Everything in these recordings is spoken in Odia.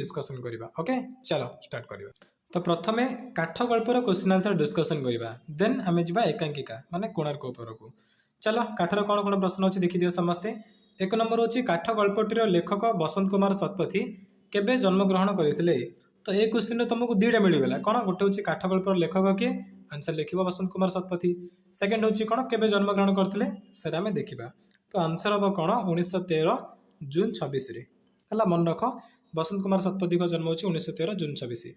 ଡିସ୍କସନ୍ କରିବା। ଓକେ, ଚାଲ ଷ୍ଟାର୍ଟ କରିବା। ତ ପ୍ରଥମେ କାଠ ଗଳ୍ପର କ୍ୱେଶ୍ଚିନ୍ ଆନ୍ସର ଡିସ୍କସନ୍ କରିବା, ଦେନ୍ ଆମେ ଯିବା ଏକାଙ୍କିକା ମାନେ କୋଣାର୍କ ଉପରକୁ। ଚାଲ, କାଠର କ'ଣ କ'ଣ ପ୍ରଶ୍ନ ଅଛି ଦେଖିଦିଅ ସମସ୍ତେ। 1 ନମ୍ବର ହେଉଛି, କାଠ ଗଳ୍ପଟିର ଲେଖକ ବସନ୍ତ କୁମାର ଶତପଥୀ କେବେ ଜନ୍ମଗ୍ରହଣ କରିଥିଲେ? ତ ଏ କ୍ୱେଶ୍ଚିନ୍ରେ ତୁମକୁ ଦୁଇଟା ମିଳିଗଲା। କ'ଣ? ଗୋଟେ ହେଉଛି କାଠ ଗଳ୍ପର ଲେଖକ କିଏ, ଆନ୍ସର ଲେଖିବ ବସନ୍ତ କୁମାର ଶତପଥୀ। ସେକେଣ୍ଡ ହେଉଛି କ'ଣ, କେବେ ଜନ୍ମଗ୍ରହଣ କରିଥିଲେ, ସେଟା ଆମେ ଦେଖିବା। ତ ଆନ୍ସର ହେବ କ'ଣ? 1913 ଜୁନ୍ 26ରେ। ହେଲା, ମନେ ରଖ, ବସନ୍ତ କୁମାର ଶତପଥୀଙ୍କ ଜନ୍ମ ହେଉଛି 1913 ଜୁନ୍ 26।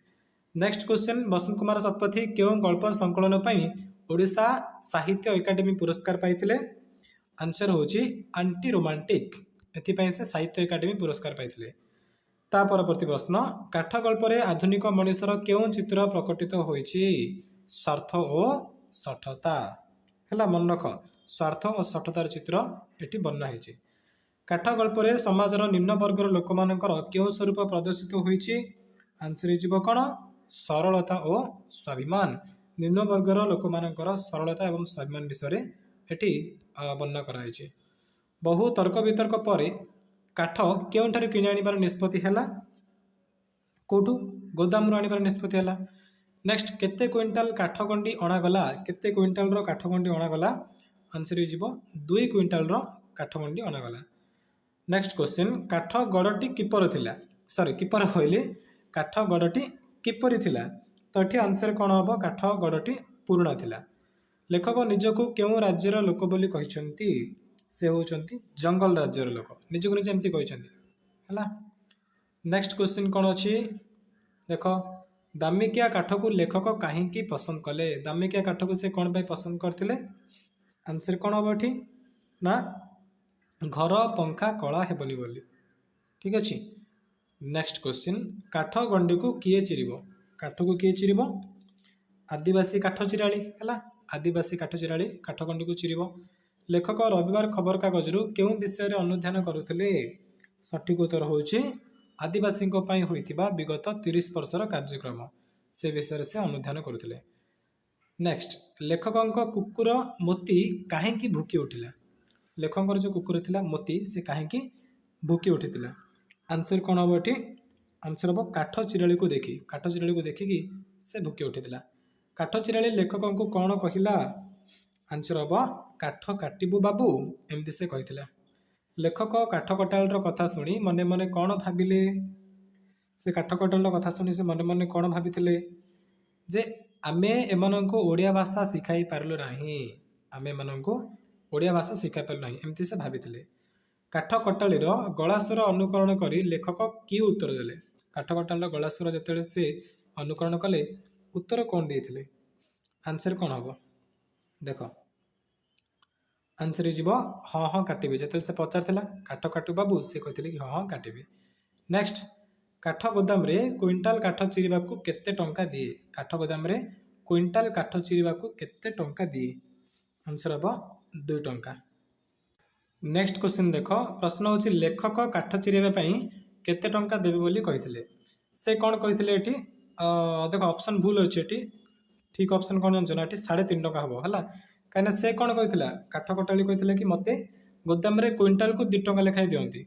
ନେକ୍ସଟ କ୍ୱେଶ୍ଚିନ୍, ବସନ୍ତ କୁମାର ଶତପଥୀ କେଉଁ ଗଳ୍ପ ସଂକଳନ ପାଇଁ ଓଡ଼ିଶା ସାହିତ୍ୟ ଏକାଡେମୀ ପୁରସ୍କାର ପାଇଥିଲେ? ଆନ୍ସର ହେଉଛି ଆଣ୍ଟି ରୋମାଣ୍ଟିକ୍। ଏଥିପାଇଁ ସେ ସାହିତ୍ୟ ଏକାଡେମୀ ପୁରସ୍କାର ପାଇଥିଲେ। ତା ପରବର୍ତ୍ତୀ ପ୍ରଶ୍ନ, କାଠ ଗଳ୍ପରେ ଆଧୁନିକ ମଣିଷର କେଉଁ ଚିତ୍ର ପ୍ରକଟିତ ହୋଇଛି? ସ୍ୱାର୍ଥ ଓ ଶଠତା। ହେଲା, ମନେ ରଖ, ସ୍ୱାର୍ଥ ଓ ଶଠତାର ଚିତ୍ର ଏଠି ବର୍ଣ୍ଣନା ହେଇଛି। କାଠ ଗଳ୍ପରେ ସମାଜର ନିମ୍ନ ବର୍ଗର ଲୋକମାନଙ୍କର କେଉଁ ସ୍ୱରୂପ ପ୍ରଦର୍ଶିତ ହୋଇଛି? ଆନ୍ସର ହେଇଯିବ କ'ଣ? ସରଳତା ଓ ସ୍ୱାଭିମାନ। ନିମ୍ନ ବର୍ଗର ଲୋକମାନଙ୍କର ସରଳତା ଏବଂ ସ୍ୱାଭିମାନ ବିଷୟରେ ଏଠି ବର୍ଣ୍ଣନା କରାଯାଇଛି। ବହୁ ତର୍କ ବିତର୍କ ପରେ କାଠ କେଉଁଠାରୁ କିଣି ଆଣିବାର ନିଷ୍ପତ୍ତି ହେଲା? କେଉଁଠୁ? ଗୋଦାମରୁ ଆଣିବାର ନିଷ୍ପତ୍ତି ହେଲା। ନେକ୍ସଟ, କେତେ କୁଇଣ୍ଟାଲ କାଠଗଣ୍ଡି ଅଣାଗଲା? କେତେ କୁଇଣ୍ଟାଲର କାଠଗଣ୍ଡି ଅଣାଗଲା? ଆନ୍ସର ହେଇଯିବ 2 କୁଇଣ୍ଟାଲର କାଠଗଣ୍ଡି ଅଣାଗଲା। ନେକ୍ସଟ କ୍ୱେଶ୍ଚିନ୍, କାଠ ଗଡ଼ଟି କିପରି ଥିଲା? ସରି, କିପରି କହିଲି, କାଠ ଗଡ଼ଟି କିପରି ଥିଲା? ତ ଏଠି ଆନ୍ସର କ'ଣ ହେବ? କାଠ ଗଡ଼ଟି ପୁରୁଣା ଥିଲା। ଲେଖକ ନିଜକୁ କେଉଁ ରାଜ୍ୟର ଲୋକ ବୋଲି କହିଛନ୍ତି? ସେ ହେଉଛନ୍ତି ଜଙ୍ଗଲ ରାଜ୍ୟର ଲୋକ, ନିଜକୁ ନିଜେ ଏମିତି କହିଛନ୍ତି। ହେଲା, ନେକ୍ସଟ କ୍ୱେଶ୍ଚିନ୍ କ'ଣ ଅଛି ଦେଖ। ଦାମିକିଆ କାଠକୁ ଲେଖକ କାହିଁକି ପସନ୍ଦ କଲେ? ଦାମିକିଆ କାଠକୁ ସେ କ'ଣ ପାଇଁ ପସନ୍ଦ କରିଥିଲେ? ଆନ୍ସର କ'ଣ ହେବ ଏଠି ନା, ଘର ପଙ୍ଖା କଳା ହେବନି ବୋଲି। ଠିକ୍ ଅଛି। ନେକ୍ସଟ କ୍ୱେଶ୍ଚିନ୍, କାଠ ଗଣ୍ଡିକୁ କିଏ ଚିରିବ? କାଠକୁ କିଏ ଚିରିବ? ଆଦିବାସୀ କାଠ ଚିରାଳି। ହେଲା, ଆଦିବାସୀ କାଠ ଚିରାଳି କାଠ ଗଣ୍ଡିକୁ ଚିରିବ। ଲେଖକ ରବିବାର ଖବରକାଗଜରୁ କେଉଁ ବିଷୟରେ ଅନୁଧ୍ୟାନ କରୁଥିଲେ? ସଠିକ ଉତ୍ତର ହେଉଛି ଆଦିବାସୀଙ୍କ ପାଇଁ ହୋଇଥିବା ବିଗତ 30 ବର୍ଷର କାର୍ଯ୍ୟକ୍ରମ, ସେ ବିଷୟରେ ସେ ଅନୁଧ୍ୟାନ କରୁଥିଲେ। ନେକ୍ସଟ, ଲେଖକଙ୍କ କୁକୁର ମୋତି କାହିଁକି ଭୁକି ଉଠିଲା? ଲେଖକଙ୍କର ଯେଉଁ କୁକୁର ଥିଲା ମୋତି, ସେ କାହିଁକି ଭୁକି ଉଠିଥିଲା? ଆନ୍ସର କ'ଣ ହେବ ଏଠି? ଆନ୍ସର ହେବ କାଠ ଚିରାଳିକୁ ଦେଖି, କାଠ ଚିରାଳିକୁ ଦେଖିକି ସେ ଭୁକି ଉଠିଥିଲା। କାଠ ଚିରାଳି ଲେଖକଙ୍କୁ କ'ଣ କହିଲା? ଆନ୍ସର ହେବ କାଠ କାଟିବୁ ବାବୁ, ଏମିତି ସେ କହିଥିଲା। ଲେଖକ କାଠ କଟାଳିର କଥା ଶୁଣି ମନେ ମନେ କ'ଣ ଭାବିଲେ? ସେ କାଠ କଟାଳିର କଥା ଶୁଣି ସେ ମନେ ମନେ କ'ଣ ଭାବିଥିଲେ? ଯେ ଆମେ ଏମାନଙ୍କୁ ଓଡ଼ିଆ ଭାଷା ଶିଖାଇ ପାରିଲୁ ନାହିଁ, ଆମେ ଏମାନଙ୍କୁ ଓଡ଼ିଆ ଭାଷା ଶିଖାଇ ପାରିଲୁ ନାହିଁ, ଏମିତି ସେ ଭାବିଥିଲେ। କାଠ କଟାଳିର ଗଳା ସ୍ୱର ଅନୁକରଣ କରି ଲେଖକ କି ଉତ୍ତର ଦେଲେ? କାଠ କଟାଳିର ଗଳା ସ୍ୱର ଯେତେବେଳେ ସେ ଅନୁକରଣ କଲେ, ଉତ୍ତର କ'ଣ ଦେଇଥିଲେ? ଆନ୍ସର କ'ଣ ହେବ ଦେଖ। ଆନ୍ସର ହେଇଯିବ ହଁ ହଁ କାଟିବି। ଯେତେବେଳେ ସେ ପଚାରିଥିଲା କାଠ କାଟୁ ବାବୁ, ସେ କହିଥିଲେ କି ହଁ ହଁ କାଟିବି। ନେକ୍ସଟ, କାଠ ଗୋଦାମରେ କୁଇଣ୍ଟାଲ କାଠ ଚିରିବାକୁ କେତେ ଟଙ୍କା ଦିଏ? କାଠ ଗୋଦାମରେ କୁଇଣ୍ଟାଲ କାଠ ଚିରିବାକୁ କେତେ ଟଙ୍କା ଦିଏ? ଆନ୍ସର ହେବ 2 ଟଙ୍କା। ନେକ୍ସଟ କ୍ୱେଶ୍ଚିନ୍ ଦେଖ। ପ୍ରଶ୍ନ ହେଉଛି, ଲେଖକ କାଠ ଚିରିବା ପାଇଁ କେତେ ଟଙ୍କା ଦେବେ ବୋଲି କହିଥିଲେ? ସେ କ'ଣ କହିଥିଲେ ଏଠି ଦେଖ, ଅପସନ୍ ଭୁଲ ଅଛି ଏଠି। ଠିକ୍ ଅପସନ୍ କ'ଣ ଜାଣିଛ ନା? ଏଠି 3.5 ଟଙ୍କା ହେବ। ହେଲା, କାହିଁକିନା ସେ କ'ଣ କହିଥିଲା? କାଠ କଟାଳି କହିଥିଲା କି ମୋତେ ଗୋଦାମରେ କୁଇଣ୍ଟାଲକୁ 2 ଟଙ୍କା ଲେଖାଏଁ ଦିଅନ୍ତି।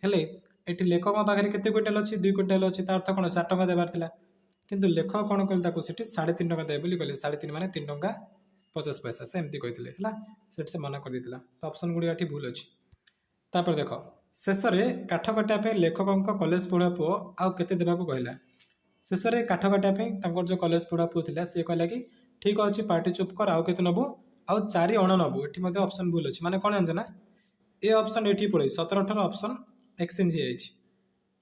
ହେଲେ ଏଠି ଲେଖକଙ୍କ ପାଖରେ କେତେ କୁଇଣ୍ଟାଲ ଅଛି? 2 କୁଇଣ୍ଟାଲ ଅଛି। ତା ଅର୍ଥ କ'ଣ? 4 ଟଙ୍କା ଦେବାର ଥିଲା। କିନ୍ତୁ ଲେଖକ କ'ଣ କହିଲେ ତାକୁ ସେଠି? 3.5 ଟଙ୍କା ଦେବେ ବୋଲି କହିଲେ। 3.5 ମାନେ 3 ଟଙ୍କା 50 ପଇସା, ସେ ଏମିତି କହିଥିଲେ। ହେଲା, ସେଠି ସେ ମନା କରିଦେଇଥିଲା। ତ ଅପସନ୍ ଗୁଡ଼ିକ ଏଠି ଭୁଲ ଅଛି। ତାପରେ ଦେଖ, ଶେଷରେ କାଠ କାଟିବା ପାଇଁ ଲେଖକଙ୍କ କଲେଜ ପଢ଼ୁଆ ପୁଅ ଆଉ କେତେ ଦେବାକୁ କହିଲା? ଶେଷରେ କାଠ କାଟିବା ପାଇଁ ତାଙ୍କର ଯେଉଁ କଲେଜ ପଢ଼ୁଆ ପୁଅ ଥିଲା, ସେ କହିଲା କି ଠିକ୍ ଅଛି, ପାଟି ଚୁପ୍ କର, ଆଉ କେତେ ନେବୁ? ଆଉ 4 ଅଣା ନେବୁ। ଏଠି ମଧ୍ୟ ଅପସନ୍ ଭୁଲ ଅଛି। ମାନେ କ'ଣ ଜାଣିଛ ନା, ଏ ଅପସନ୍ ଏଠି ପଳେଇ 17 18 ଅପସନ୍ ଏକ୍ସଚେଞ୍ଜ ହେଇଯାଇଛି।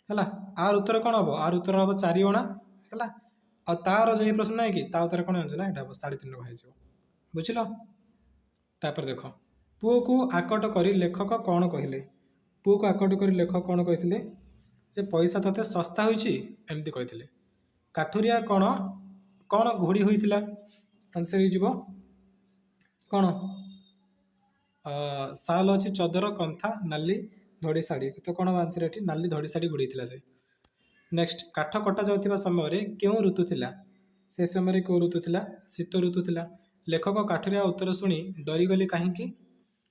ହେଲା, ଆର ଉତ୍ତର କ'ଣ ହେବ? ଆର ଉତ୍ତର ହେବ 4 ଅଣା। ହେଲା, ଆଉ ତାର ଯେଉଁ ପ୍ରଶ୍ନ ନାହିଁ କି, ତା ଉତ୍ତର କ'ଣ ଜାଣିଛ ନା, ଏଇଟା ହେବ 3.5 ଟଙ୍କା ହେଇଯିବ। ବୁଝିଲ? ତାପରେ ଦେଖ, ପୁଅକୁ ଆକଟ କରି ଲେଖକ କ'ଣ କହିଲେ? ପୁଅକୁ ଆକଟ କରି ଲେଖକ କ'ଣ କହିଥିଲେ? ଯେ ପଇସା ତୋତେ ଶସ୍ତା ହୋଇଛି, ଏମିତି କହିଥିଲେ। କାଠୁରିଆ କ'ଣ କ'ଣ ଘୋଡ଼ି ହୋଇଥିଲା? ଆନ୍ସର ହେଇଯିବ କ'ଣ? ଶାଲ ଅଛି, ଚଦର, କନ୍ଥା, ନାଲି ଧଡ଼ି ଶାଢ଼ୀ। ତ କ'ଣ ଆନ୍ସର ଏଠି? ନାଲି ଧଡ଼ି ଶାଢ଼ୀ ଘୋଡ଼େଇଥିଲା ସେ। ନେକ୍ସଟ, କାଠ କଟା ଯାଉଥିବା ସମୟରେ କେଉଁ ଋତୁ ଥିଲା? ସେ ସମୟରେ କେଉଁ ଋତୁ ଥିଲା? ଶୀତ ଋତୁ ଥିଲା। ଲେଖକ କାଠୁରିଆ ଉତ୍ତର ଶୁଣି ଡରିଗଲେ କାହିଁକି?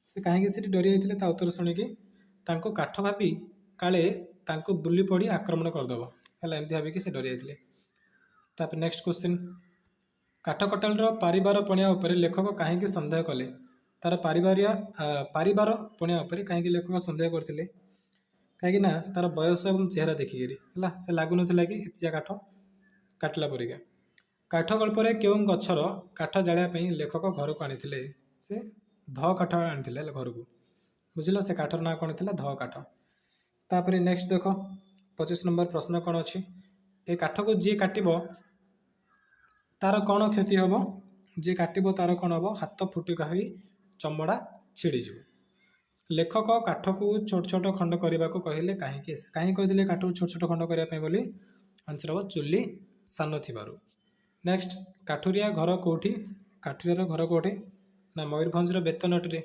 ସେ କାହିଁକି ସେଠି ଡରି ଯାଇଥିଲେ ତା ଉତ୍ତର ଶୁଣିକି? ତାଙ୍କୁ କାଠ ଭାବି କାଳେ ତାଙ୍କୁ ବୁଲି ପଡ଼ି ଆକ୍ରମଣ କରିଦେବ। ହେଲା, ଏମିତି ଭାବିକି ସେ ଡରି ଯାଇଥିଲେ। ତାପରେ ନେକ୍ସଟ କ୍ୱେଶ୍ଚିନ୍, କାଠ କଟାଳିର ପାରିବାର ପଣିଆ ଉପରେ ଲେଖକ କାହିଁକି ସନ୍ଦେହ କଲେ? ତାର ପାରିବାର ପଣିଆ ଉପରେ କାହିଁକି ଲେଖକ ସନ୍ଦେହ କରିଥିଲେ? କାହିଁକି ନା ତାର ବୟସ ଏବଂ ଚେହେରା ଦେଖିକିରି। ହେଲା, ସେ ଲାଗୁନଥିଲା କି ଏତିଯା କାଠ କାଟିଲା ପରିକା। କାଠ ଗଳ୍ପରେ କେଉଁ ଗଛର କାଠ ଜାଳିବା ପାଇଁ ଲେଖକ ଘରକୁ ଆଣିଥିଲେ? ସେ ଧ କାଠ ଆଣିଥିଲେ ହେଲା ଘରକୁ, ବୁଝିଲ? ସେ କାଠର ନାଁ କ'ଣ ଥିଲା? ଧ କାଠ। ତାପରେ ନେକ୍ସଟ ଦେଖ 25 ନମ୍ବର ପ୍ରଶ୍ନ କ'ଣ ଅଛି? ଏ କାଠକୁ ଯିଏ କାଟିବ ତାର କ'ଣ କ୍ଷତି ହେବ? ଯିଏ କାଟିବ ତାର କ'ଣ ହେବ? ହାତ ଫୁଟୁକା ହୋଇ ଚମଡ଼ା ଛିଡ଼ିଯିବ। ଲେଖକ କାଠକୁ ଛୋଟ ଛୋଟ ଖଣ୍ଡ କରିବାକୁ କହିଲେ କାହିଁକି? କାହିଁକି କହିଥିଲେ କାଠକୁ ଛୋଟ ଛୋଟ ଖଣ୍ଡ କରିବା ପାଇଁ ବୋଲି? ଆନ୍ସର ହେବ ଚୁଲି ସାନ ଥିବାରୁ। ନେକ୍ସଟ, କାଠୁରିଆ ଘର କେଉଁଠି? କାଠୁରିଆର ଘର କେଉଁଠି? ନା ମୟୂରଭଞ୍ଜର ବେତନଟୀରେ।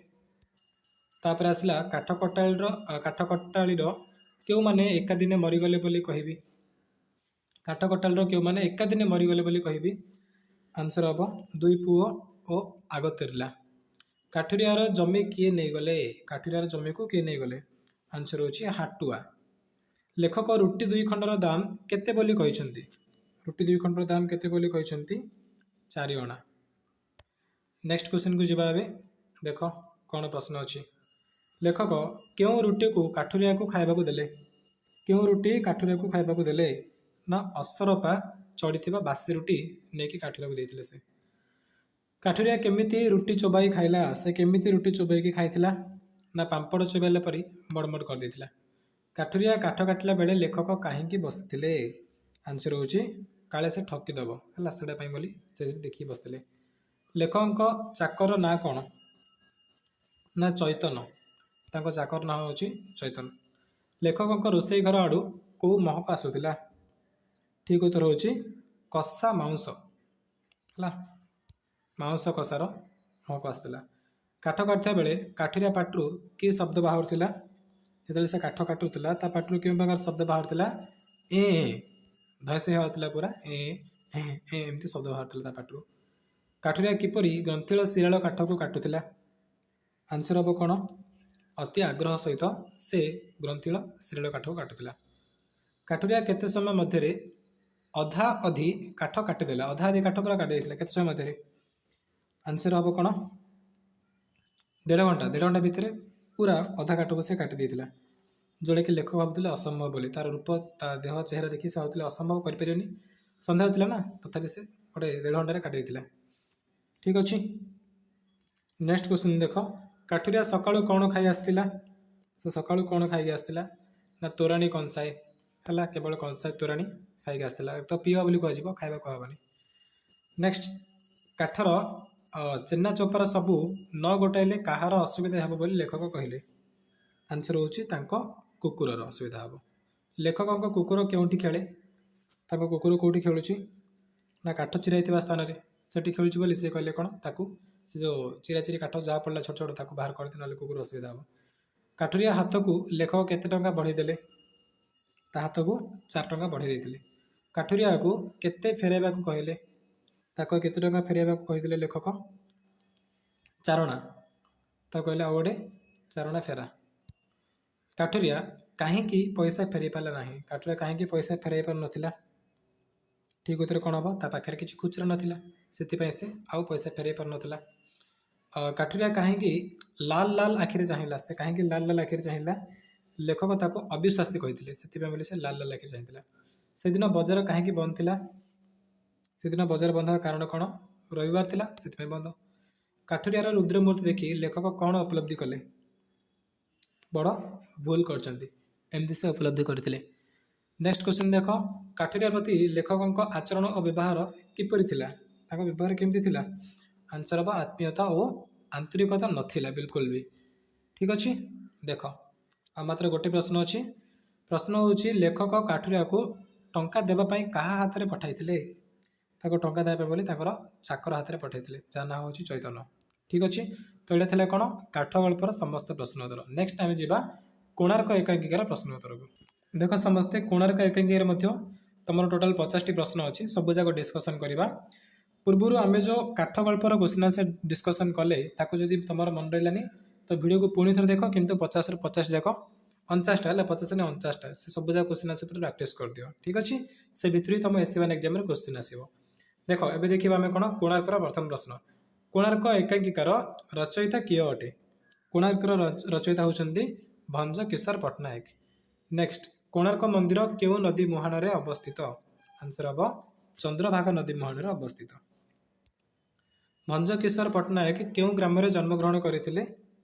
ତାପରେ ଆସିଲା କାଠ କଟାଳିର କେଉଁମାନେ ଏକାଦିନେ ମରିଗଲେ ବୋଲି କହିବି? କାଠ କଟାଳିର କେଉଁମାନେ ଏକାଦିନେ ମରିଗଲେ ବୋଲି କହିବି? ଆନ୍ସର ହେବ ଦୁଇ ପୁଅ ଓ ଆଗତେରିଲା। କାଠୁରିଆର ଜମି କିଏ ନେଇଗଲେ? କାଠୁରିଆର ଜମିକୁ କିଏ ନେଇଗଲେ? ଆନ୍ସର ହେଉଛି ହାଟୁଆ। ଲେଖକ ରୁଟି 2 ଖଣ୍ଡର ଦାମ କେତେ ବୋଲି କହିଛନ୍ତି? ରୁଟି 2 ଖଣ୍ଡର ଦାମ କେତେ ବୋଲି କହିଛନ୍ତି? 4 ଅଣା। ନେକ୍ସଟ କ୍ୱେଶ୍ଚିନ୍କୁ ଯିବା ଏବେ। ଦେଖ କ'ଣ ପ୍ରଶ୍ନ ଅଛି। ଲେଖକ କେଉଁ ରୁଟିକୁ କାଠୁରିଆକୁ ଖାଇବାକୁ ଦେଲେ? କେଉଁ ରୁଟି କାଠୁରିଆକୁ ଖାଇବାକୁ ଦେଲେ? ନା ଅସରପା ଚଢ଼ିଥିବା ବାସି ରୁଟି ନେଇକି କାଠୁରିଆକୁ ଦେଇଥିଲେ ସେ। କାଠୁରିଆ କେମିତି ରୁଟି ଚୋବାଇ ଖାଇଲା? ସେ କେମିତି ରୁଟି ଚୋବାଇକି ଖାଇଥିଲା? ନା ପାମ୍ପଡ଼ ଚୋବାଇଲା ପରି ମଡ଼ମଡ଼ କରିଦେଇଥିଲା। କାଠୁରିଆ କାଠ କାଟିଲା ବେଳେ ଲେଖକ କାହିଁକି ବସିଥିଲେ? ଆନ୍ସର ହେଉଛି କାଳେ ସେ ଠକିଦେବ, ହେଲା, ସେଇଟା ପାଇଁ ବୋଲି ସେ ଦେଖିକି ବସିଥିଲେ। ଲେଖକଙ୍କ ଚାକର ନାଁ କ'ଣ? ନା ଚୈତନ। ତାଙ୍କ ଚାକର ନାଁ ହେଉଛି ଚୈତନ। ଲେଖକଙ୍କ ରୋଷେଇ ଘର ଆଡ଼ୁ କେଉଁ ମହକ ଆସୁଥିଲା? ଠିକ୍ ଉତ୍ତର ହେଉଛି କଷା ମାଉଁସ, ହେଲା, ମାଉଁସ କଷାର ମହକ ଆସୁଥିଲା। କାଠ କାଟୁଥିବା ବେଳେ କାଠୁରିଆ ପାଟିରୁ କି ଶବ୍ଦ ବାହାରୁଥିଲା? ଯେତେବେଳେ ସେ କାଠ କାଟୁଥିଲା ତା ପାଟିରୁ କେଉଁ ପ୍ରକାର ଶବ୍ଦ ବାହାରୁଥିଲା? ଏ ଧୈସେ ହେଉଥିଲା ପୁରା, ଏ ଏ ଏ ଏମିତି ଶବ୍ଦ ବାହାରୁଥିଲା ତା ପାଟିରୁ। କାଠୁରିଆ କିପରି ଗ୍ରନ୍ଥିଳ ଶିରାଳ କାଠକୁ କାଟୁଥିଲା? ଆନ୍ସର ହେବ କ'ଣ? ଅତି ଆଗ୍ରହ ସହିତ ସେ ଗ୍ରନ୍ଥିଳ ଶିରାଳ କାଠକୁ କାଟୁଥିଲା। କାଠୁରିଆ କେତେ ସମୟ ମଧ୍ୟରେ ଅଧା ଅଧି କାଠ କାଟିଦେଲା? ଅଧା ଅଧି କାଠ ପୁରା କାଟି ଦେଇଥିଲା କେତେ ସମୟ ମଧ୍ୟରେ? ଆନ୍ସର ହେବ କ'ଣ? 1.5 ଘଣ୍ଟା। 1.5 ଘଣ୍ଟା ଭିତରେ ପୁରା ଅଧା କାଠକୁ ସେ କାଟି ଦେଇଥିଲା, ଯେଉଁଟାକି ଲେଖକ ଭାବୁଥିଲେ ଅସମ୍ଭବ ବୋଲି। ତାର ରୂପ, ତା ଦେହ ଚେହେରା ଦେଖି ସେ ଭାବୁଥିଲେ ଅସମ୍ଭବ, କରିପାରିବନି, ସନ୍ଦେହ ଥିଲା ନା, ତଥାପି ସେ ଗୋଟେ 1.5 ଘଣ୍ଟାରେ କାଟି ଦେଇଥିଲା। ଠିକ୍ ଅଛି। ନେକ୍ସଟ କ୍ୱେଶ୍ଚିନ୍ ଦେଖ, କାଠୁରିଆ ସକାଳୁ କ'ଣ ଖାଇ ଆସିଥିଲା? ସେ ସକାଳୁ କ'ଣ ଖାଇକି ଆସିଥିଲା? ନା ତୋରାଣୀ କଂସାଏ, ହେଲା, କେବଳ କଂସାଏ ତୋରାଣୀ ଖାଇକି ଆସିଥିଲା। ତ ପିଇବା ବୋଲି କୁହାଯିବ, ଖାଇବା କୁହାହେବନି। ନେକ୍ସଟ, କାଠର ଚେନା ଚୋପାର ସବୁ ନ ଗୋଟାଇଲେ କାହାର ଅସୁବିଧା ହେବ ବୋଲି ଲେଖକ କହିଲେ? ଆନ୍ସର ହେଉଛି ତାଙ୍କ କୁକୁରର ଅସୁବିଧା ହେବ। ଲେଖକଙ୍କ କୁକୁର କେଉଁଠି ଖେଳେ? ତାଙ୍କ କୁକୁର କେଉଁଠି ଖେଳୁଛି? ନା କାଠ ଚିରାଇଥିବା ସ୍ଥାନରେ ସେଠି ଖେଳୁଛି ବୋଲି ସେ କହିଲେ କ'ଣ, ତାକୁ ସେ ଯେଉଁ ଚିରାଚିରି କାଠ ଯାହା ପଡ଼ିଲା ଛୋଟ ଛୋଟ ତାକୁ ବାହାର କରିଦେ, ନହେଲେ କୁକୁର ଅସୁବିଧା ହେବ। କାଠୁରିଆ ହାତକୁ ଲେଖକ କେତେ ଟଙ୍କା ବଢ଼େଇ ଦେଲେ? ତା ହାତକୁ 4 ଟଙ୍କା ବଢ଼େଇ ଦେଇଥିଲେ। କାଠୁରିଆକୁ କେତେ ଫେରାଇବାକୁ କହିଲେ? ତାକୁ କେତେ ଟଙ୍କା ଫେରାଇବାକୁ କହିଥିଲେ ଲେଖକ? 4 ଅଣା। ତାକୁ କହିଲେ ଆଉ ଗୋଟେ 4 ଅଣା ଫେରା। କାଠୁରିଆ କାହିଁକି ପଇସା ଫେରାଇ ପାରିଲା ନାହିଁ? କାଠୁରିଆ କାହିଁକି ପଇସା ଫେରାଇ ପାରୁନଥିଲା? ଠିକ୍ ଉତ୍ତର କ'ଣ ହେବ? ତା ପାଖରେ କିଛି ଖୁଚୁରା ନଥିଲା, ସେଥିପାଇଁ ସେ ଆଉ ପଇସା ଫେରାଇ ପାରୁନଥିଲା। କାଠୁରିଆ କାହିଁକି ଲାଲ ଲାଲ ଆଖିରେ ଚାହିଁଲା? ସେ କାହିଁକି ଲାଲ ଲାଲ ଆଖିରେ ଚାହିଁଲା? ଲେଖକ ତାକୁ ଅବିଶ୍ୱାସୀ କହିଥିଲେ, ସେଥିପାଇଁ ବୋଲି ସେ ଲାଲ ଲାଲ ଆଖିରେ ଚାହିଁଥିଲା। ସେଦିନ ବଜାର କାହିଁକି ବନ୍ଦ ଥିଲା? ସେଦିନ ବଜାର ବନ୍ଦ ହେବାର କାରଣ କ'ଣ? ରବିବାର ଥିଲା, ସେଥିପାଇଁ ବନ୍ଦ। କାଠୁରିଆର ରୁଦ୍ରମୂର୍ତ୍ତି ଦେଖି ଲେଖକ କ'ଣ ଉପଲବ୍ଧି କଲେ? ବଡ଼ ଭୁଲ କରିଛନ୍ତି, ଏମିତି ସେ ଉପଲବ୍ଧି କରିଥିଲେ। ନେକ୍ସଟ କ୍ୱେଶ୍ଚିନ୍ ଦେଖ, କାଠୁରିଆ ପ୍ରତି ଲେଖକଙ୍କ ଆଚରଣ ଓ ବ୍ୟବହାର କିପରି ଥିଲା? ତାଙ୍କ ବ୍ୟବହାର କେମିତି ଥିଲା? ଆନ୍ସର ହେବ ଆତ୍ମୀୟତା ଓ ଆନ୍ତରିକତା ନଥିଲା ବିଲକୁଲ ବି। ଠିକ୍ ଅଛି। ଦେଖ ଆଉ ମାତ୍ର ଗୋଟେ ପ୍ରଶ୍ନ ଅଛି। ପ୍ରଶ୍ନ ହେଉଛି ଲେଖକ କାଠୁରିଆକୁ ଟଙ୍କା ଦେବା ପାଇଁ କାହା ହାତରେ ପଠାଇଥିଲେ? ତାକୁ ଟଙ୍କା ଦେବା ପାଇଁ ବୋଲି ତାଙ୍କର ଚାକର ହାତରେ ପଠାଇଥିଲେ, ଯାହା ନାଁ ହେଉଛି ଚୈତନ୍ୟ। ଠିକ୍ ଅଛି। ତ ଏଇଟା ଥିଲା କ'ଣ କାଠ ଗଳ୍ପର ସମସ୍ତ ପ୍ରଶ୍ନ ଉତ୍ତର। ନେକ୍ସଟ ଆମେ ଯିବା କୋଣାର୍କ ଏକାଙ୍କିକାର ପ୍ରଶ୍ନ ଉତ୍ତରକୁ। ଦେଖ ସମସ୍ତେ, କୋଣାର୍କ ଏକାଙ୍କିକାରେ ମଧ୍ୟ ତୁମର ଟୋଟାଲ 50ଟି ପ୍ରଶ୍ନ ଅଛି, ସବୁ ଯାକ ଡିସ୍କସନ୍ କରିବା। ପୂର୍ବରୁ ଆମେ ଯେଉଁ କାଠ ଗଳ୍ପର କ୍ୱେଶ୍ଚିନ୍ ଆନ୍ସର ଡିସ୍କସନ୍ କଲେ, ତାକୁ ଯଦି ତୁମର ମନେ ରହିଲାନି ତ ଭିଡ଼ିଓକୁ ପୁଣି ଥରେ ଦେଖ, କିନ୍ତୁ 50ରୁ 50 ଯାକ 49ଟା ହେଲା, 50 ନା 49ଟା, ସେ ସବୁ ଯାକ କ୍ୱେଶ୍ଚିନ୍ ଆନ୍ସର୍ ପୁରା ପ୍ରାକ୍ଟିସ୍ କରିଦିଅ। ଠିକ୍ ଅଛି, ସେ ଭିତରୁ ହିଁ ତୁମ ଏସଏ 1 ଏକ୍ଜାମ୍ରେ କ୍ୱେଶ୍ଚିନ୍ ଆସିବ। ଦେଖ, ଏବେ ଦେଖିବା ଆମେ କ'ଣ କୋଣାର୍କର ପ୍ରଥମ ପ୍ରଶ୍ନ। କୋଣାର୍କ ଏକାଙ୍କିକାର ରଚୟିତା କିଏ ଅଟେ? କୋଣାର୍କର ରଚୟିତା ହେଉଛନ୍ତି ଭଞ୍ଜ କିଶୋର ପଟ୍ଟନାୟକ। ନେକ୍ସଟ, କୋଣାର୍କ ମନ୍ଦିର କେଉଁ ନଦୀ ମୁହାଣରେ ଅବସ୍ଥିତ? ଆନ୍ସର ହେବ ଚନ୍ଦ୍ରଭାଗା ନଦୀ ମୁହାଣରେ ଅବସ୍ଥିତ। ଭଞ୍ଜ କିଶୋର ପଟ୍ଟନାୟକ କେଉଁ ଗ୍ରାମରେ ଜନ୍ମଗ୍ରହଣ କରିଥିଲେ?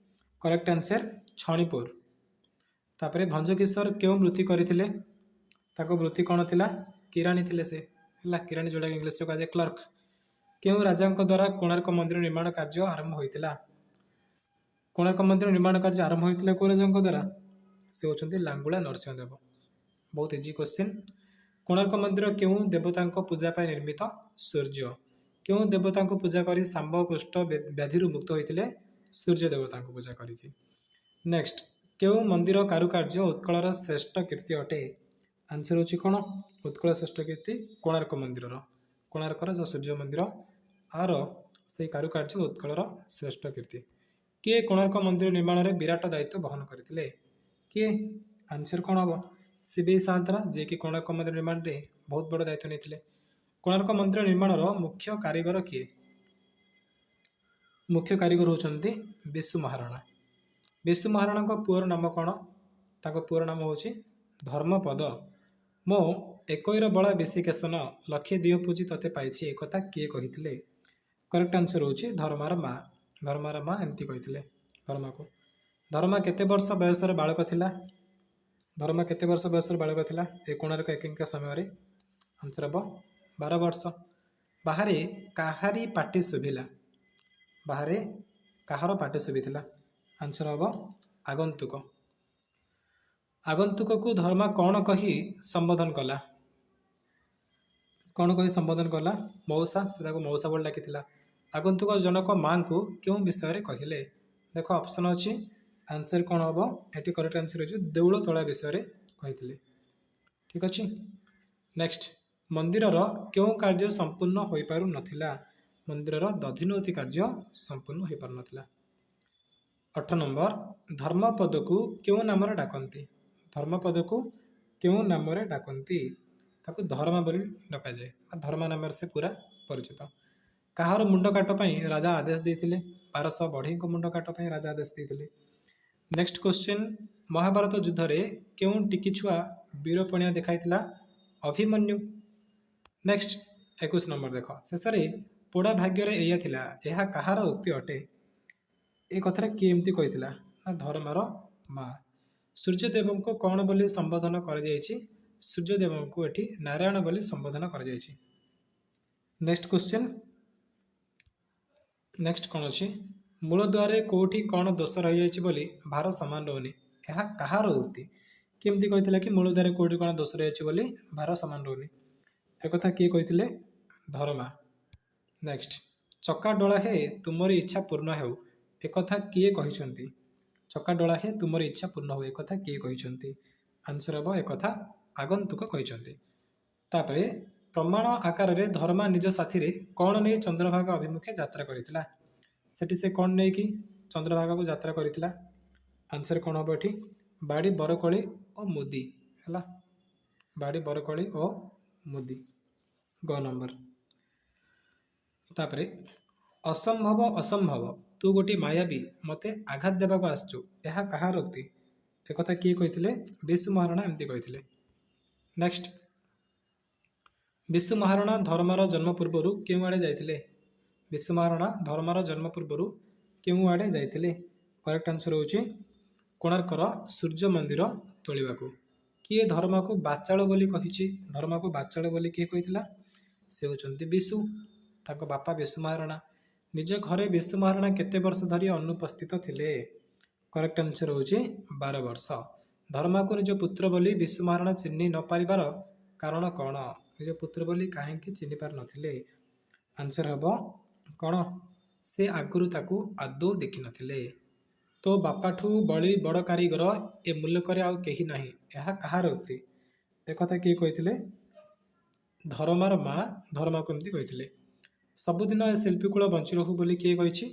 Correct answer Chhanipur. ତାପରେ ଭଞ୍ଜ କିଶୋର କେଉଁ ବୃତ୍ତି କରିଥିଲେ? ତାଙ୍କ ବୃତ୍ତି କ'ଣ ଥିଲା? କିରାଣୀ ଥିଲେ ସେ, ହେଲା, କିରାଣୀ, ଯେଉଁଟାକି ଇଂଲିଶରେ କୁହାଯାଏ କ୍ଲର୍କ। କେଉଁ ରାଜାଙ୍କ ଦ୍ୱାରା କୋଣାର୍କ ମନ୍ଦିର ନିର୍ମାଣ କାର୍ଯ୍ୟ ଆରମ୍ଭ ହୋଇଥିଲା? କୋଣାର୍କ ମନ୍ଦିର ନିର୍ମାଣ କାର୍ଯ୍ୟ ଆରମ୍ଭ ହୋଇଥିଲା କେଉଁ ରାଜାଙ୍କ ଦ୍ୱାରା? ସେ ହେଉଛନ୍ତି ଲାଙ୍ଗୁଳା ନରସିଂହ ଦେବ। ବହୁତ ଇଜି କ୍ୱେଶ୍ଚିନ୍। କୋଣାର୍କ ମନ୍ଦିର କେଉଁ ଦେବତାଙ୍କ ପୂଜା ପାଇଁ ନିର୍ମିତ? ସୂର୍ଯ୍ୟ। କେଉଁ ଦେବତାଙ୍କୁ ପୂଜା କରି ଶାମ୍ବ କୁଷ୍ଠ ବ୍ୟାଧିରୁ ମୁକ୍ତ ହୋଇଥିଲେ? ସୂର୍ଯ୍ୟ ଦେବତାଙ୍କୁ ପୂଜା କରିକି। ନେକ୍ସଟ, କେଉଁ ମନ୍ଦିର କାରୁକାର୍ଯ୍ୟ ଉତ୍କଳର ଶ୍ରେଷ୍ଠ କୀର୍ତ୍ତି ଅଟେ? ଆନ୍ସର ହେଉଛି କ'ଣ? ଉତ୍କଳ ଶ୍ରେଷ୍ଠ କୀର୍ତ୍ତି କୋଣାର୍କ ମନ୍ଦିରର, କୋଣାର୍କର ଯେଉଁ ସୂର୍ଯ୍ୟ ମନ୍ଦିର ଆର ସେଇ କାରୁକାର୍ଯ୍ୟ ଉତ୍କଳର ଶ୍ରେଷ୍ଠ କୀର୍ତ୍ତି। କିଏ କୋଣାର୍କ ମନ୍ଦିର ନିର୍ମାଣରେ ବିରାଟ ଦାୟିତ୍ୱ ବହନ କରିଥିଲେ? କିଏ? ଆନ୍ସର କ'ଣ ହେବ? ସିବି ସାଆନ୍ତରା, ଯିଏକି କୋଣାର୍କ ମନ୍ଦିର ନିର୍ମାଣରେ ବହୁତ ବଡ଼ ଦାୟିତ୍ୱ ନେଇଥିଲେ। କୋଣାର୍କ ମନ୍ଦିର ନିର୍ମାଣର ମୁଖ୍ୟ କାରିଗର କିଏ? ମୁଖ୍ୟ କାରିଗର ହେଉଛନ୍ତି ବିଶୁ ମହାରଣା। ବିଶୁ ମହାରଣାଙ୍କ ପୁଅର ନାମ କ'ଣ? ତାଙ୍କ ପୁଅର ନାମ ହେଉଛି ଧର୍ମପଦ। ମୋ ଏକଇର ବଳା ବିଶିକେଶନ, ଲକ୍ଷେ ଦିଅ ପୂଜି ତତେ ପାଇଛି, ଏକଥା କିଏ କହିଥିଲେ? କରେକ୍ଟ ଆନ୍ସର ହେଉଛି ଧର୍ମାର ମା। ଧର୍ମାର ମା ଏମିତି କହିଥିଲେ ଧର୍ମାକୁ। ଧର୍ମା କେତେ ବର୍ଷ ବୟସର ବାଳକ ଥିଲା? ଧର୍ମା କେତେ ବର୍ଷ ବୟସର ବାଳକ ଥିଲା ଏ କୋଣାର୍କ ଏକାଙ୍କିକା ସମୟରେ? ଆନ୍ସର ହେବ 12 ବର୍ଷ। ବାହାରେ କାହାରି ପାଟି ଶୁଭିଲା? ବାହାରେ କାହାର ପାଟି ଶୁଭିଥିଲା? ଆନ୍ସର ହେବ ଆଗନ୍ତୁକ। ଆଗନ୍ତୁକକୁ ଧର୍ମା କ'ଣ କହି ସମ୍ବୋଧନ କଲା? କ'ଣ କହି ସମ୍ବୋଧନ କଲା? ମଉସା। ସେ ତାକୁ ମଉସା ବୋଲି ଡାକିଥିଲା। ଆଗନ୍ତୁକ ଜଣକ ମାଙ୍କୁ କେଉଁ ବିଷୟରେ କହିଲେ? ଦେଖ, ଅପସନ୍ ଅଛି, ଆନ୍ସର କ'ଣ ହେବ ଏଠି? କରେକ୍ଟ ଆନ୍ସର ହେଉଛି ଦେଉଳ ତୋଳା ବିଷୟରେ କହିଥିଲେ। ଠିକ୍ ଅଛି। ନେକ୍ସଟ, ମନ୍ଦିରର କେଉଁ କାର୍ଯ୍ୟ ସମ୍ପୂର୍ଣ୍ଣ ହୋଇପାରୁନଥିଲା? ମନ୍ଦିରର ଦଧିନଉତି କାର୍ଯ୍ୟ ସମ୍ପୂର୍ଣ୍ଣ ହୋଇପାରୁନଥିଲା। 8 ନମ୍ବର, ଧର୍ମପଦକୁ କେଉଁ ନାମରେ ଡାକନ୍ତି? ଧର୍ମପଦକୁ କେଉଁ ନାମରେ ଡାକନ୍ତି? ତାକୁ ଧର୍ମା ବୋଲି ଡକାଯାଏ ବା ଧର୍ମା ନାମରେ ସେ ପୁରା ପରିଚିତ। କାହାର ମୁଣ୍ଡ କାଟ ପାଇଁ ରାଜା ଆଦେଶ ଦେଇଥିଲେ? 1200 ବଢ଼େଇଙ୍କ ମୁଣ୍ଡ କାଟ ପାଇଁ ରାଜା ଆଦେଶ ଦେଇଥିଲେ। ନେକ୍ସଟ କ୍ୱେଶ୍ଚିନ୍, ମହାଭାରତ ଯୁଦ୍ଧରେ କେଉଁ ଟିକି ଛୁଆ ବୀରପଣିଆ ଦେଖାଇଥିଲା? ଅଭିମନ୍ୟୁ। ନେକ୍ସଟ 21 ନମ୍ବର ଦେଖ, ଶେଷରେ ପୋଡ଼ା ଭାଗ୍ୟରେ ଏଇଆ ଥିଲା, ଏହା କାହାର ଉକ୍ତି ଅଟେ? ଏ କଥାରେ କିଏ ଏମିତି କହିଥିଲା? ନା ଧର୍ମାର ମା। ସୂର୍ଯ୍ୟଦେବଙ୍କୁ କ'ଣ ବୋଲି ସମ୍ବୋଧନ କରାଯାଇଛି? ସୂର୍ଯ୍ୟଦେବଙ୍କୁ ଏଠି ନାରାୟଣ ବୋଲି ସମ୍ବୋଧନ କରାଯାଇଛି। ନେକ୍ସଟ କ୍ୱେଶ୍ଚିନ୍, ନେକ୍ସଟ କ'ଣ ଅଛି? ମୂଳଦୁଆରେ କେଉଁଠି କ'ଣ ଦୋଷ ରହିଯାଇଛି ବୋଲି ଭାର ସମାନ ରହୁନି, ଏହା କାହାର ଉକ୍ତି? କେମିତି କହିଥିଲା କି ମୂଳଦୁଆରେ କେଉଁଠି କ'ଣ ଦୋଷ ରହିଛି ବୋଲି ଭାର ସମାନ ରହୁନି? ଏକଥା କିଏ କହିଥିଲେ? ଧରମା। ନେକ୍ସଟ, ଚକାଡୋଳା ହେ ତୁମରି ଇଚ୍ଛା ପୂର୍ଣ୍ଣ ହେଉ, ଏକଥା କିଏ କହିଛନ୍ତି? ଚକାଡୋଳା ହେ ତୁମରି ଇଚ୍ଛା ପୂର୍ଣ୍ଣ ହେଉ, ଏକଥା କିଏ କହିଛନ୍ତି? ଆନ୍ସର ହେବ ଏକଥା ଆଗନ୍ତୁକ କହିଛନ୍ତି। ତାପରେ ପ୍ରମାଣ ଆକାରରେ ଧର୍ମା ନିଜ ସାଥିରେ କ'ଣ ନେଇ ଚନ୍ଦ୍ରଭାଗା ଅଭିମୁଖେ ଯାତ୍ରା କରିଥିଲା? ସେଠି ସେ କ'ଣ ନେଇକି ଚନ୍ଦ୍ରଭାଗାକୁ ଯାତ୍ରା କରିଥିଲା? ଆନ୍ସର କ'ଣ ହେବ ଏଠି? ବାଡ଼ି, ବରକୋଳି ଓ ମୁଦି। ହେଲା, ବାଡ଼ି, ବରକୋଳି ଓ ମୁଦି, ଗ ନମ୍ବର। ତାପରେ ଅସମ୍ଭବ ଅସମ୍ଭବ, ତୁ ଗୋଟିଏ ମାୟାବୀ, ମୋତେ ଆଘାତ ଦେବାକୁ ଆସିଛୁ, ଏହା କାହାର ଉକ୍ତି? ଏକଥା କିଏ କହିଥିଲେ? ବିଶୁ ମହାରଣା ଏମିତି କହିଥିଲେ। ନେକ୍ସଟ, ବିଶୁ ମହାରଣା ଧର୍ମାର ଜନ୍ମ ପୂର୍ବରୁ କେଉଁଆଡ଼େ ଯାଇଥିଲେ? ବିଶୁ ମହାରଣା ଧର୍ମାର ଜନ୍ମ ପୂର୍ବରୁ କେଉଁଆଡ଼େ ଯାଇଥିଲେ? କରେକ୍ଟ ଆନ୍ସର ହେଉଛି କୋଣାର୍କର ସୂର୍ଯ୍ୟ ମନ୍ଦିର ତୋଳିବାକୁ। କିଏ ଧର୍ମାକୁ ବାଚାଳ ବୋଲି କହିଛି? ଧର୍ମାକୁ ବାଚାଳ ବୋଲି କିଏ କହିଥିଲା? ସେ ହେଉଛନ୍ତି ବିଶୁ, ତାଙ୍କ ବାପା ବିଶୁ ମହାରଣା। ନିଜ ଘରେ ବିଶୁ ମହାରଣା କେତେ ବର୍ଷ ଧରି ଅନୁପସ୍ଥିତ ଥିଲେ? କରେକ୍ଟ ଆନ୍ସର ହେଉଛି 12 ବର୍ଷ। ଧର୍ମାକୁ ନିଜ ପୁତ୍ର ବୋଲି ବିଶୁ ମହାରଣା ଚିହ୍ନି ନ ପାରିବାର କାରଣ କ'ଣ? ନିଜ ପୁତ୍ର ବୋଲି କାହିଁକି ଚିହ୍ନି ପାରିନଥିଲେ? ଆନ୍ସର ହେବ କ'ଣ? ସେ ଆଗରୁ ତାକୁ ଆଦୌ ଦେଖିନଥିଲେ। ତୋ ବାପାଠୁ ବଳି ବଡ଼ କାରିଗର ଏ ମୁଲକରେ ଆଉ କେହି ନାହିଁ, ଏହା କାହାର ଉକ୍ତି? ଏକଥା କିଏ କହିଥିଲେ? ଧରମାର ମା ଧରମାକୁ ଏମିତି କହିଥିଲେ। ସବୁଦିନ ଏ ଶିଳ୍ପୀକୂଳ ବଞ୍ଚି ରହୁ ବୋଲି କିଏ କହିଛି?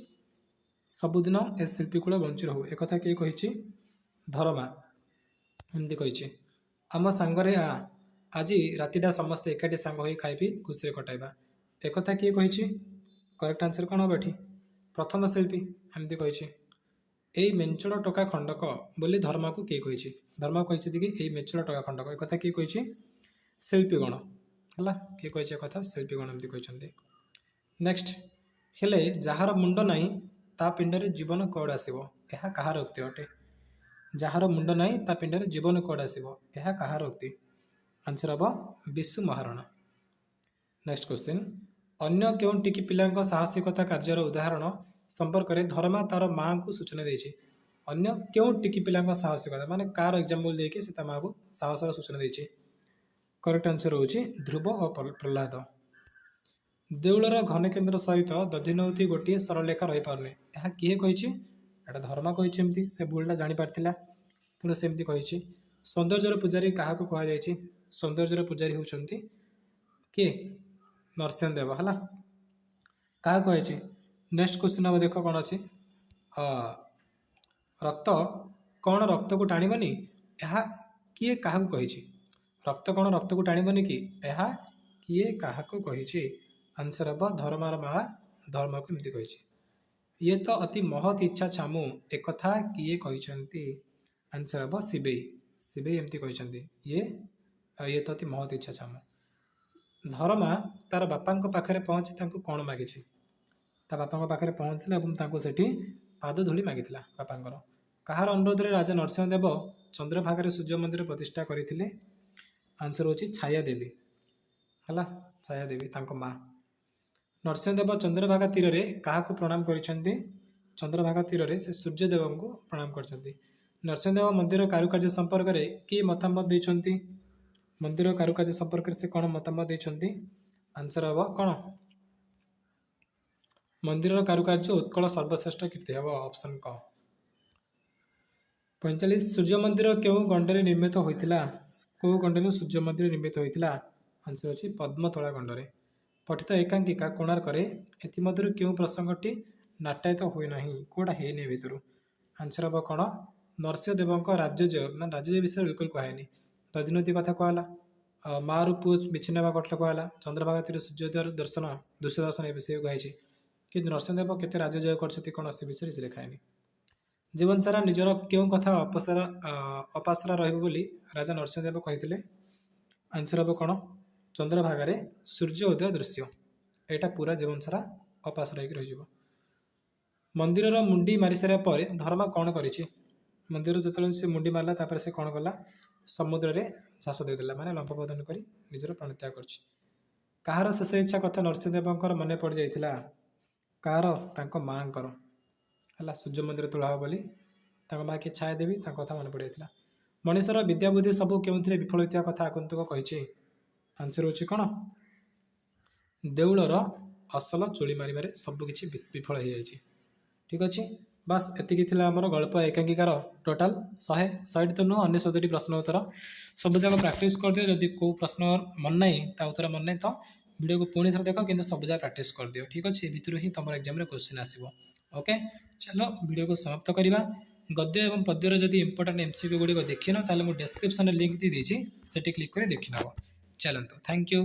ସବୁଦିନ ଏ ଶିଳ୍ପୀକୂଳ ବଞ୍ଚି ରହୁ, ଏକଥା କିଏ କହିଛି? ଧରମା। ଏମିତି କହିଛି। ଆମ ସାଙ୍ଗରେ ଆ, ଆଜି ରାତିଟା ସମସ୍ତେ ଏକାଠି ସାଙ୍ଗ ହୋଇ ଖାଇ ପିଇ ଖୁସିରେ କଟାଇବା, ଏକଥା କିଏ କହିଛି? କରେକ୍ଟ ଆନ୍ସର କ'ଣ ହେବ ଏଠି? ପ୍ରଥମ ଶିଳ୍ପୀ ଏମିତି କହିଛି। ଏଇ ମେଞ୍ଚଡ଼ ଟୋକା ଖଣ୍ଡକ ବୋଲି ଧର୍ମାକୁ କିଏ କହିଛି? ଧର୍ମା କହିଛନ୍ତି କି ଏଇ ମେଞ୍ଚଡ଼ ଟୋକା ଖଣ୍ଡକ, ଏକଥା କିଏ କହିଛି? ଶିଳ୍ପୀଗଣ। ହେଲା, କିଏ କହିଛି ଏକଥା? ଶିଳ୍ପୀଗଣ ଏମିତି କହିଛନ୍ତି। ନେକ୍ସଟ, ହେଲେ ଯାହାର ମୁଣ୍ଡ ନାହିଁ ତା ପିଣ୍ଡରେ ଜୀବନ କୁଆଡ଼ୁ ଆସିବ, ଏହା କାହାର ଉକ୍ତି ଅଟେ? ଯାହାର ମୁଣ୍ଡ ନାହିଁ ତା ପିଣ୍ଡରେ ଜୀବନ କୁଆଡ଼ୁ ଆସିବ, ଏହା କାହାର ଉକ୍ତି? ଆନ୍ସର ହେବ ବିଶୁ ମହାରଣା। ନେକ୍ସଟ କ୍ୱେଶ୍ଚିନ୍, ଅନ୍ୟ କେଉଁ ଟିକି ପିଲାଙ୍କ ସାହସିକତା କାର୍ଯ୍ୟର ଉଦାହରଣ ସମ୍ପର୍କରେ ଧର୍ମା ତାର ମାଆଙ୍କୁ ସୂଚନା ଦେଇଛି? ଅନ୍ୟ କେଉଁ ଟିକି ପିଲାଙ୍କ ସାହସିକତା ମାନେ କାହାର ଏକ୍ଜାମ୍ପଲ୍ ଦେଇକି ସେ ତା ମାଆକୁ ସାହସର ସୂଚନା ଦେଇଛି? କରେକ୍ଟ ଆନ୍ସର ହେଉଛି ଧ୍ରୁବ ଓ ପ୍ରହ୍ଲାଦ। ଦେଉଳର ଘନକେନ୍ଦ୍ର ସହିତ ଦଧିନଉତି ଗୋଟିଏ ସରଳରେଖା ରହିପାରୁନି, ଏହା କିଏ କହିଛି? ଏଇଟା ଧର୍ମା କହିଛି। ଏମିତି ସେ ଭୁଲଟା ଜାଣିପାରିଥିଲା, ତେଣୁ ସେମିତି କହିଛି। ସୌନ୍ଦର୍ଯ୍ୟର ପୂଜାରୀ କାହାକୁ କୁହାଯାଇଛି? ସୌନ୍ଦର୍ଯ୍ୟର ପୂଜାରୀ ହେଉଛନ୍ତି କିଏ? ନରସିଂହ ଦେବ। ହେଲା, କାହାକୁ କୁହାଯାଇଛି? ନେକ୍ସଟ କ୍ୱେଶ୍ଚିନ୍ ହେବ, ଦେଖ କ'ଣ ଅଛି। ରକ୍ତ କ'ଣ ରକ୍ତକୁ ଟାଣିବନି, ଏହା କିଏ କାହାକୁ କହିଛି? ରକ୍ତ କ'ଣ ରକ୍ତକୁ ଟାଣିବନି କି, ଏହା କିଏ କାହାକୁ କହିଛି? ଆନ୍ସର ହେବ ଧର୍ମାର ମା ଧର୍ମାକୁ ଏମିତି କହିଛି। ଇଏ ତ ଅତି ମହତ୍ ଇଚ୍ଛା ଛାମୁ, ଏକଥା କିଏ କହିଛନ୍ତି? ଆନ୍ସର ହେବ ଶିବେଇ। ଶିବେଇ ଏମିତି କହିଛନ୍ତି, ଇଏ ତ ଅତି ମହତ୍ ଇଚ୍ଛା ଛାମୁ। ଧରମା ତାର ବାପାଙ୍କ ପାଖରେ ପହଞ୍ଚି ତାଙ୍କୁ କ'ଣ ମାଗିଛି? ତା ବାପାଙ୍କ ପାଖରେ ପହଞ୍ଚିଲା ଏବଂ ତାଙ୍କୁ ସେଠି ପାଦ ଧୂଳି ମାଗିଥିଲା ବାପାଙ୍କର। କାହାର ଅନୁରୋଧରେ ରାଜା ନରସିଂହ ଦେବ ଚନ୍ଦ୍ରଭାଗାରେ ସୂର୍ଯ୍ୟ ମନ୍ଦିର ପ୍ରତିଷ୍ଠା କରିଥିଲେ? ଆନ୍ସର ହେଉଛି ଛାୟା ଦେବୀ। ହେଲା, ଛାୟା ଦେବୀ ତାଙ୍କ ମା। ନରସିଂହ ଦେବ ଚନ୍ଦ୍ରଭାଗା ତୀରରେ କାହାକୁ ପ୍ରଣାମ କରିଛନ୍ତି? ଚନ୍ଦ୍ରଭାଗା ତୀରରେ ସେ ସୂର୍ଯ୍ୟଦେବଙ୍କୁ ପ୍ରଣାମ କରିଛନ୍ତି। ନରସିଂହ ଦେବ ମନ୍ଦିର କାରୁକାର୍ଯ୍ୟ ସମ୍ପର୍କରେ କିଏ ମତାମତ ଦେଇଛନ୍ତି? ମନ୍ଦିର କାରୁକାର୍ଯ୍ୟ ସମ୍ପର୍କରେ ସେ କ'ଣ ମତାମତ ଦେଇଛନ୍ତି? ଆନ୍ସର ହେବ କ'ଣ? ମନ୍ଦିରର କାରୁକାର୍ଯ୍ୟ ଉତ୍କଳ ସର୍ବଶ୍ରେଷ୍ଠ କୀର୍ତ୍ତି ହେବ, ଅପସନ୍ କ। 45, ସୂର୍ଯ୍ୟ ମନ୍ଦିର କେଉଁ ଗଣ୍ଡରେ ନିର୍ମିତ ହୋଇଥିଲା? କେଉଁ ଗଣ୍ଡରେ ସୂର୍ଯ୍ୟ ମନ୍ଦିର ନିର୍ମିତ ହୋଇଥିଲା? ଆନ୍ସର ଅଛି ପଦ୍ମତୋଳା ଗଣ୍ଡରେ। ପଠିତ ଏକାଙ୍କିକା କୋଣାର୍କରେ ଏଥିମଧ୍ୟରୁ କେଉଁ ପ୍ରସଙ୍ଗଟି ନାଟ୍ୟାୟିତ ହୋଇନାହିଁ? କେଉଁଟା ହେଇନି ଏ ଭିତରୁ? ଆନ୍ସର ହେବ କ'ଣ? ନରସିଂହ ଦେବଙ୍କ ରାଜ୍ୟଜୟ, ମାନେ ରାଜ୍ୟଜୟ ବିଷୟରେ ବିଲକୁଲ କୁହାହେଇନି। ଦଧିନଉତି କଥା କୁହାହେଲା, ମାଆରୁ ପୁଅ ବିଚ୍ଛିନ୍ନ ହେବା କଥା କୁହାହେଲା, ଚନ୍ଦ୍ରଭାଗା ତୀରେ ସୂର୍ଯ୍ୟୋଦୟ ଦର୍ଶନ ଦୃଶ୍ୟ ଦର୍ଶନ ଏ ବିଷୟରେ କୁହାଯାଇଛି, କିନ୍ତୁ ନରସିଂହ ଦେବ କେତେ ରାଜ୍ୟ ଜୟ କରିଛନ୍ତି କ'ଣ ସେ ବିଷୟରେ କିଛି ଲେଖା ହେଇନି। ଜୀବନ ସାରା ନିଜର କେଉଁ କଥା ଅପାସରା ରହିବ ବୋଲି ରାଜା ନରସିଂହ ଦେବ କହିଥିଲେ? ଆନ୍ସର ହେବ କ'ଣ? ଚନ୍ଦ୍ରଭାଗାରେ ସୂର୍ଯ୍ୟ ଉଦୟ ଦୃଶ୍ୟ, ଏଇଟା ପୁରା ଜୀବନ ସାରା ଅପାସରା ହେଇକି ରହିଯିବ। ମନ୍ଦିରର ମୁଣ୍ଡି ମାରିସାରିବା ପରେ ଧର୍ମା କ'ଣ କରିଛି? ମନ୍ଦିର ଯେତେବେଳେ ସେ ମୁଣ୍ଡି ମାରିଲା ତାପରେ ସେ କ'ଣ କଲା? ସମୁଦ୍ରରେ ଝାସ ଦେଇଦେଲା, ମାନେ ଲମ୍ଫପତନ କରି ନିଜର ପ୍ରାଣତ୍ୟାଗ କରିଛି। କାହାର ଶେଷ ଇଚ୍ଛା କଥା ନରସିଂହ ଦେବଙ୍କର ମନେ ପଡ଼ିଯାଇଥିଲା? କାହାର? ତାଙ୍କ ମାଆଙ୍କର। ହେଲା, ସୂର୍ଯ୍ୟ ମନ୍ଦିର ତୋଳା ହେବ ବୋଲି ତାଙ୍କ ମା କିଏ? ଛାୟା ଦେବୀ, ତାଙ୍କ କଥା ମନେ ପଡ଼ିଯାଇଥିଲା। ମଣିଷର ବିଦ୍ୟା ବୁଦ୍ଧି ସବୁ କେଉଁଥିରେ ବିଫଳ ହୋଇଥିବା କଥା ଆଗନ୍ତୁକ କହିଛି? ଆନ୍ସର ହେଉଛି କ'ଣ? ଦେଉଳର ଅସଲ ଚୁଳି ମାରିବାରେ ସବୁକିଛି ବିଫଳ ହେଇଯାଇଛି। ଠିକ୍ ଅଛି, ବାସ୍ ଏତିକି ଥିଲା ଆମର ଗଳ୍ପ ଏକାଙ୍କିକାର ଟୋଟାଲ 100ଟି ତ ନୁହଁ, 99ଟି ପ୍ରଶ୍ନ ଉତ୍ତର। ସବୁଯାକ ପ୍ରାକ୍ଟିସ୍ କରିଦିଅ। ଯଦି କେଉଁ ପ୍ରଶ୍ନ ମନେ ନାହିଁ, ତା ଉତ୍ତର ମନେ ନାହିଁ, ତ ଭିଡ଼ିଓକୁ ପୁଣି ଥରେ ଦେଖ, କିନ୍ତୁ ସବୁଯାକ ପ୍ରାକ୍ଟିସ୍ କରିଦିଅ। ଠିକ୍ ଅଛି, ଏ ଭିତରୁ ହିଁ ତୁମର ଏକ୍ଜାମ୍ରେ କ୍ୱେଶ୍ଚିନ୍ ଆସିବ। ଓକେ, ଚାଲ ଭିଡ଼ିଓକୁ ସମାପ୍ତ କରିବା। ଗଦ୍ୟ ଏବଂ ପଦ୍ୟର ଯଦି ଇମ୍ପୋର୍ଟାଣ୍ଟ MCQ ଗୁଡ଼ିକ ଦେଖିନ, ତାହେଲେ ମୁଁ ଡେସ୍କ୍ରିପ୍ସନ୍ରେ ଲିଙ୍କ୍ ଦେଇଦେଇଛି, ସେଠି କ୍ଲିକ୍ କରି ଦେଖିନେବ। ଚାଲନ୍ତୁ, thank you.